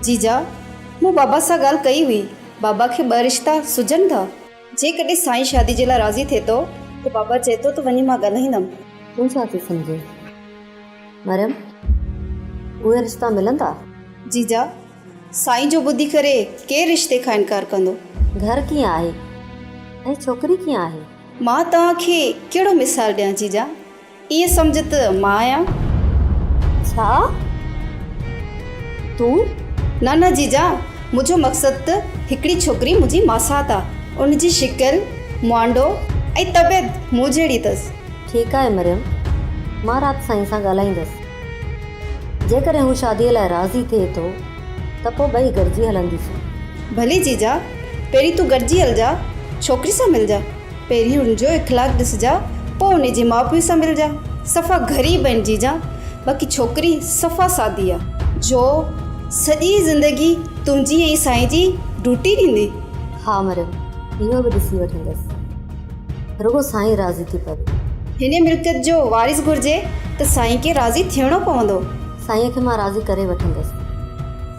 جيجا، مون بابا سان ڳالهه ڪئي هئي، بابا کي ٻه رشتا سجهن ٿا. جيڪڏهن سائين شادي جي لاء راضي ٿئي ٿو ته بابا چئي ٿو ته وڃي مان ڳالهائيندم. تون ڇا ٿي سمجهين مريم، اهي رشتا ملندا؟ جيجا، سائين جو ٻڌي ڪري ڪير رشتي کان انڪار ڪندو؟ گهر ڪيئن آهي ۽ ڇوڪري ڪيئن آهي؟ مان توهان کي ڪهڙو مثال ڏيان جيجا، ائين سمجهه ته مان آهيان. ڇا؟ تون؟ نه نه جيجا، منهنجو مقصد ته هڪڙي ڇوڪري منهنجي ماسات آ، ان جي شڪل، مهانڊو ۽ طبيعت مون جهڙي اٿس. ٺيڪ آهي مريم، مان رات سائين سان ڳالهائيندس. جيڪڏهن هو شاديء لاء راضي ٿئي ٿو ته پوء ٻئي گڏجي هلنديسون. ڀلي جيجا، پهرين تون گڏجي هلجا، ڇوڪري سان ملجا. پهرين هن جو اخلاق ڏسجا، پوء ان جي ماء پيء سان ملجا. صفا غريب آهن جيجا، باقي ڇوڪري صفا سادي آ. جو سڄي زندگي تنهنجي ۽ سائين جي ڊوٽي ڏيندي. ها مريم، اهو به ڏسي وٺندس. رڳو سائين راضي ٿي پوي. هن ملڪيت جو وارث گهرجي ته سائين کي راضي ٿيڻو پوندو. سائين کي مان راضي ڪري وٺندس،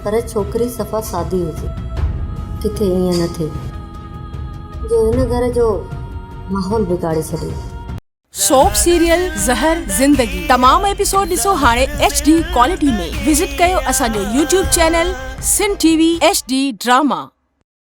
پر ڇوڪري صفا سادي هجي، ڪٿي ائين نه ٿئي جو هن گهر جو ماحول بگاڙي ڇڏي. سوپ سيريل زهر زندگي تمام ايپيسوڊ ڏسو هاڻي ايڇ ڊي ڪوالٽي ۾ وزٽ ڪيو اسان جو YouTube channel Sindh T V H D drama.